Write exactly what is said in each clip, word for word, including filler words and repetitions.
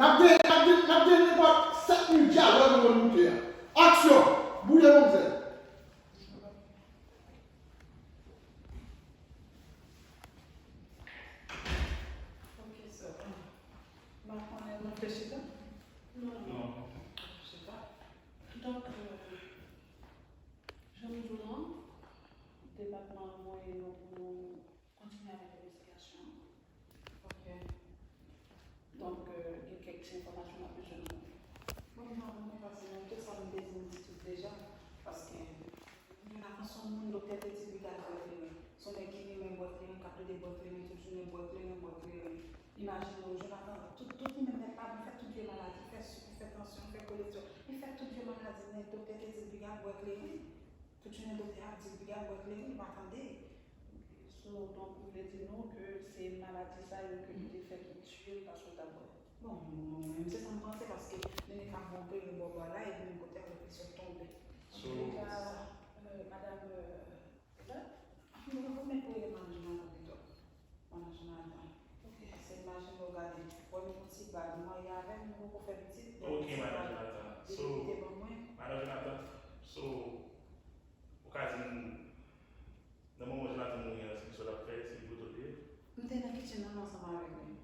N ap gen, n ap gen, n ap gen nenpòt sèt mil dyalòg nou konn moute a. Aksyon! Bouye manmzèl. Ok, so, m pa konnen nou fè chita? Non. Non. Chita. Donk, euh, jan m di w lan, depatman an voye nou pou nou kontinye avèk envestigasyon an. Ok. Donk, euh, gen kèk ti enfòmasyon m ap bezwen nan men w. Bon, m pa konnen paske nan tout sa m te di, m di tout deja. Paske Jonathan se yon moun, doktè te di l li ap bwè kleren. Se yon nèg ki renmen bwè kleren, k ap plede bwè kleren, tout jounen bwè kleren, bwè kleren. Imajine w, Jonathan, tout, tout li menm nèt pa bon, fè tout vye maladi, fè sik, fè tansyon, fè kolestewòl, li fè tout vye maladi, men doktè te di l li ap bwè kleren. Tout jounen doktè a ap di l li ap bwè kleren, li pa tande. So, donk, ou vle di nou ke se maladi sa yo ke li te fè ki tiye l paske l t ap bwè? Bon, mwen menm, se sa m panse, paske li menm k ap bwè kleren bò bò la, epi menm kote a, li sot tonbe. So, antouka, euh, madam, euh, Evette, nou pa konn rele madan Jonathan pito. Madan Jonathan. Ok. Paske imajine w gade, wè m yon ti bag, m marye avè l, nou poko fè pitit, wè m yon ti bag, depi li te ban mwen. Ok, madan Jonathan. So, madan Jonathan, so, ou ka di m, nan moman Jonathan mouri an, se kisa w t ap fè, se li poto l te ye? M te nan kitchen nan ansanm avèk li.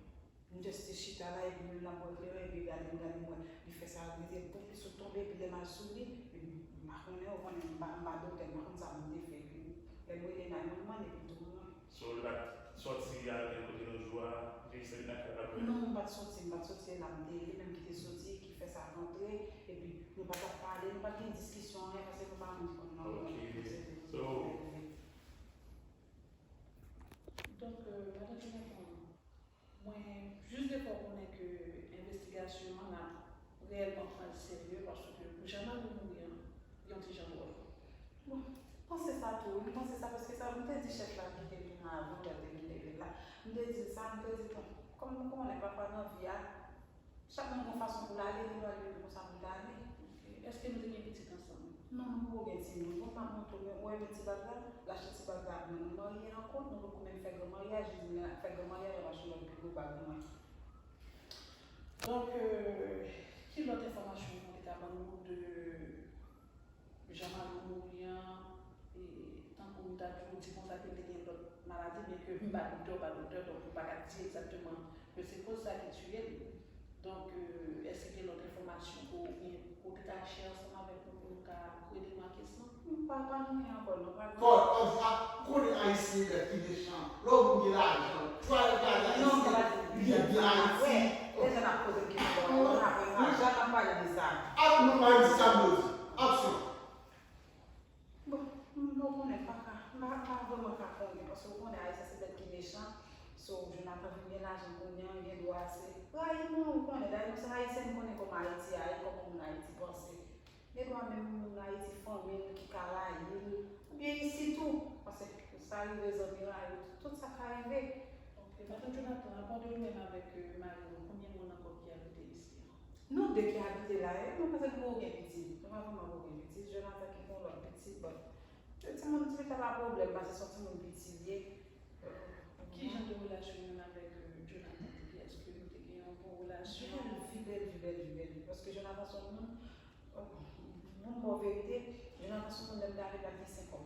M just te chita la, epi menm l ap bwè kleren, epi gade m, gade m wè li fè sa, li te bout, li sot tonbe, epi lè m al sou li, epi m pa konnen, ou konnen, m pa, m pa doktè, m pa konn sa pou m te fè, epi lè m rele nine one one, epi m tou mouri. So, li pa t sòti al gen kote nan jou a, li te jis rete nan kay la pou... Non, m pa t sòti, m pa t sòti, e la m te ye, li menm ki te soti, ki fè sa rantre, epi nou pa t ap pale, nou pa t gen diskisyon, anyen, paske nou pa menm konn nan... Ok. So, donk, euh, madan Jonathan, mwen, jis de fè w konnen ke envestigasyon an ap reyèlman pran l serye, paske pou jan Mario mouri an, li yon ti jan dwòl. Bon, m panse sa tou, wi, m panse sa, paske sa, m te di chèf la kite vin avan, lè l te vin leve l la. M te di l sa, m te di, bon, kòm nou konnen papa nan vi a, chak moun gen fason pou l ale, li pral rive konsa pou l ta ale. Ok. Èske nou te gen pitit ansanm? Non, nou poko gen timoun. Bon, m ap montre w, men ou wè ti bag la? L achte ti bag la, nou marye ankò, nou poko menm fè gran maryaj, li di l ap fè gran maryaj, l ap achte yon lòt pi gwo bag pou mwen. Donk, euh, ki lòt enfòmasyon ou te ka ban nou de Jan Mario mouri an, e, tankou m ta di w, di konsa ke l te gen lòt maladi, byen ke m pa doktè, ou pa doktè, donk ou pa ka di egzakteman ke se koz sa ki tiye l. Donk, euh, èske gen lòt enfòmasyon ke w gen, ke w te ka share ansanm avèk nou pou nou ka kreye demen kesyon? M pa, pa gen anyen ankò, non, pa gen. Kòd, anfwa, konnen Ayisyen bèt ki mechan. Lè w moun gen lajan, try gade Ayisyen, li gen byen Ayiti. Lè jan ap poze m kesyon, mwen apre mwen jan ap pale de sa. Ak non Ayiti, sa m di. Aksyon. Bon, m pa konnen, m pa ka, m pa, m pa vrèman ka konnen, paske w konnen Ayisyen se bèt ki mechan. So, Jonathan vin gen lajan kounye a, gen dwa se rayisman, ou konnen, dayè nou se Ayisyen, nou konnen kòman Ayiti a ye, kòman moun Ayiti panse. Gen dwa menm moun Ayiti, fanmi l ki ka rayi l, oubyen isit tou, paske sa rive zanmi rayi w, tout sa ka rive. Ok, madan Jonathan, apa de ou menm avèk, euh, mari w, konbyen moun ankò ki abite isit? Nou de ki abite la, e nou pa t gen okenn pitit. Nou pa vrèman gen okenn pitit. Jonathan ki gen yon lòt pitit, bon. Se timoun, timoun sa pa pwoblèm, paske se yon timoun piti l ye. Ki jan de relasyon ou menm avèk, euh, Jonathan te ye? Èske nou te gen yon bon relasyon? Bèl vi, bèl vi, bèl vi, bèl vi. Paske Jonathan se yon moun, euh, moun bon verite. Jonathan se yon moun, lè m gade l, pa t gen senk kòb.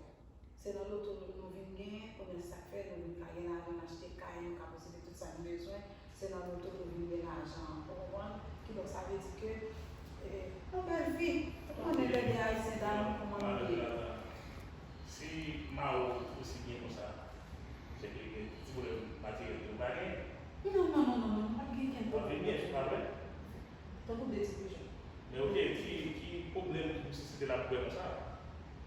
Se nan loto nou, nou vin genyen, kounye a sa k fè nou vin ka gen lajan, n achte kay, nou ka posede tout sa nou bezwen. Se nan loto nou vin gen lajan an, ou konprann? Kidonk, sa vle di ke, eh, yon bèl vi. Ou konnen lè de Ayisyen damou kòman nou ye. Si mari w osi byen konsa, se ke gen ti pwoblèm materyèl ke nou pa genyen. Non, non, non, non, non, nou pa t gen okenn pwoblèm. Anpil byen, se pa vre? Tankou de ti pijon. Men oke, ki, ki pwoblèm toksisite l ap bwè konsa?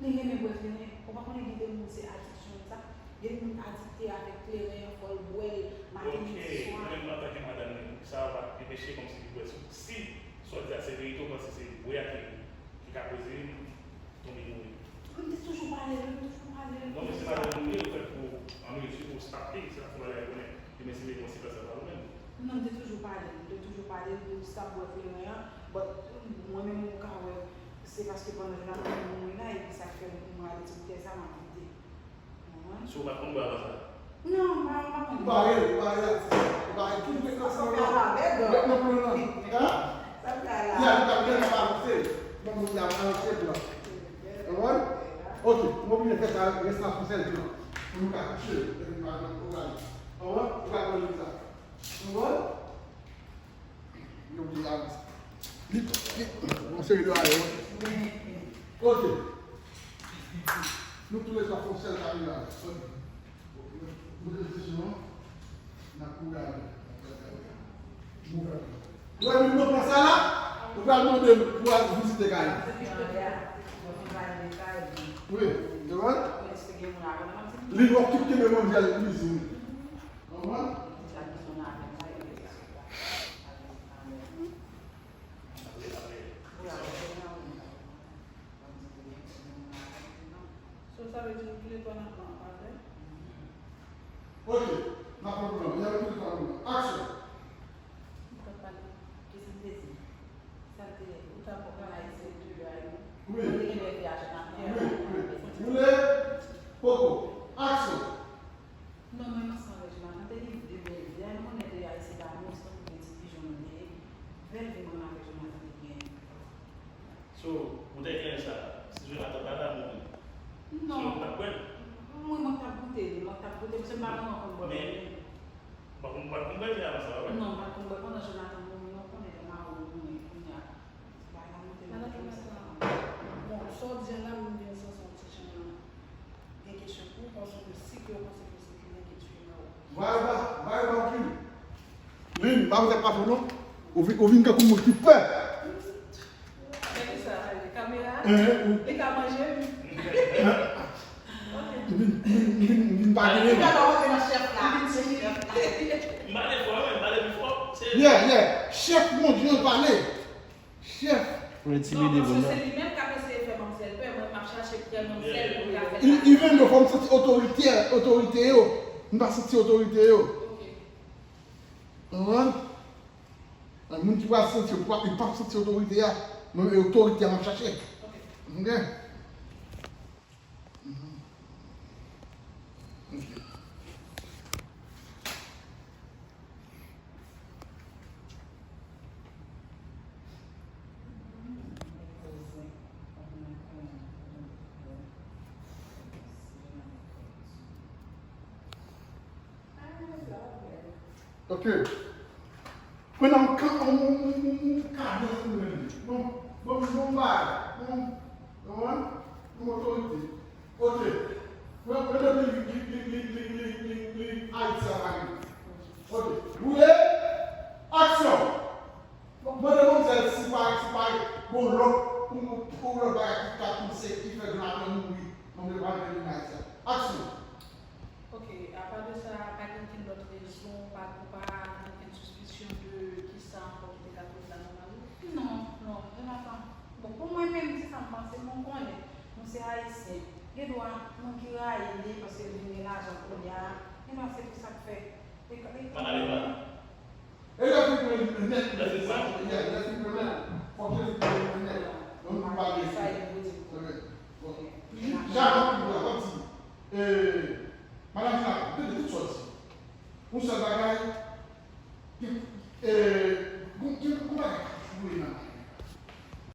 Li renmen bwè kleren. Ou pa konnen gen de moun se adiksyon l sa? Gen de moun adikte avèk kleren an, fò l bwè l maten, midi, swa. Oke, ou menm antanke madanm li, poukisa w pa t anpeche kòmsi li bwè? Si, si swadizan se verite, ou panse se bwè a ki, ki ka koze tonbe mouri? M te toujou pale l, m toujou pale l. Non, men se madanm ou ye, ou fèt pou, an mezi pou w stape, se la fò bagay konnen. Demen si l gen konsekans, se pa ou menm. Non, m te toujou pale l, m te toujou pale l, pou sa bwè kleren an, but mwen menm ou ka wè, se paske pandan Jonathan mouri la, epi sa k fè m ale ti biten sa, m ap kite. Konprann? Si w pa t konn bwè avan sa? Non, m pa, m pa konn. Ou pa rele, ou pa rele atis la. Ou pa rele tout frekans nan non. Nan plan nan. Rès la fon sèl plan pou nou ka kouche l, epi nou pa nan pwogram. Konprann? Ou ka konn li sa. Konprann? Yo oblije avanse. Li, li, yon seri de ayon. Ok. Nou tou le twa fon sèl kamera. Ok. Mwen te di non, n ap pwogram. Mwen vin nan plas la, ou pral mande m pou al vizite kay la. Wi, se vre? Li wè tout kenbe manjèl kwizin. Konprann? So, sa vle di nou tou le twa n ap pran anpatè? Ok, n ap pran pwogram. Y a tou le twa pwogram. Aksyon! Ou t ap pale de sa m te di. Sa m te, ou t ap pale se de la yo. Wi. Mwen te gen lè vyaje nan. Wi, wi. Boule, poko. Aksyon! Non, mwen ansanm avèk Jonathan, te gen de bèl vi. Ay, mwen nèt e ay se pa nou, se tankou de ti pijon nou te ye. Bèl vi mwen avèk Jonathan te genyen. So, ou te gen sa, si Jonathan pa la, nou. Non. So, ou pa kwè? Mwen, mwen t ap goute li, mwen t ap goute, paske m pa vrèman konn bwè. Men, pa konn, pa konn bwè, men avan sa, pa kwè? Non, m pa konn bwè, pandan Jonathan mouri, mwen konnen lè m a ou mouri, kounye a. Bagay la monte nan tèt mwen. Bon, sa w di a la, m vin santi yon ti jan gen kesyon pou ou, paske si ke w panse ke se ke gen kesyon nan ou. Vay ba, vay ba anpil. Lin, pa poutèt pa fò non. Ou vin, ou vin tankou moun ki pè. Avèk ki sa? Kamera? Hein, ou Li ka manje m. Hein? Ok. M vin, m vin, m vin, m vin pa genyen. Li ka pa rantre nan chèf la. Li vin chèf la. M pale fò, wi, m pale pi fò. Se Yeah, yeah. Chèf Bondye an pale. Chèf. Ou entimide moun nan. Non, paske se li menm k ap eseye fè manmzèl pè, mwen m ap chache pè manmzèl pou l ka fè sa. Even though fò m santi otorite, otorite yo, m pa santi otorite yo. Ok. Konprann? Nan moun ki pral santi yo, pral, li p ap santi otorite a, men e otorite a m ap chache. Ok. Ok? Mhm. Ok. Ok. Kounye a, yon ka-, yon, yon, yon, yon, yon kadans pou mwen. Bon, bon, bon bagay. Bon, bon, bon otorite. Ok. Mwen, mwen depi li, li, li Ayiti a pa gen. Ok. Boule. Aksyon. Bon, mwen demann si pa, si pa gen lòt, yon, yon lòt bagay ki ka panse, ki fè Jonathan mouri. Mwen demann li Ayiti a. Aksyon. Ok, apa de sa, pa gen okenn lòt rezon, pa, ou pa gen okenn sispisyon de kisa ankò ki te ka koz la nan lari? Non, non, Jonathan. Bon, pou mwen menm, se sa m panse, men w konnen, nou se Ayisyen. Gen dwa, moun ki rayi li, paske l vin gen lajan kounye a, gen dwa se pou sa k fè. E, e, Madame Eva. E lè fin pran li nèt, lè fin pran, lè fin pran nèt, fòk yo fin pran li nèt. Donk, nou pa gen sa, e pou di. Ok. Bon. Jan, jan, jan, jan, jan, e, Madame Jonathan, tande tout sa w di. Yon sèl bagay,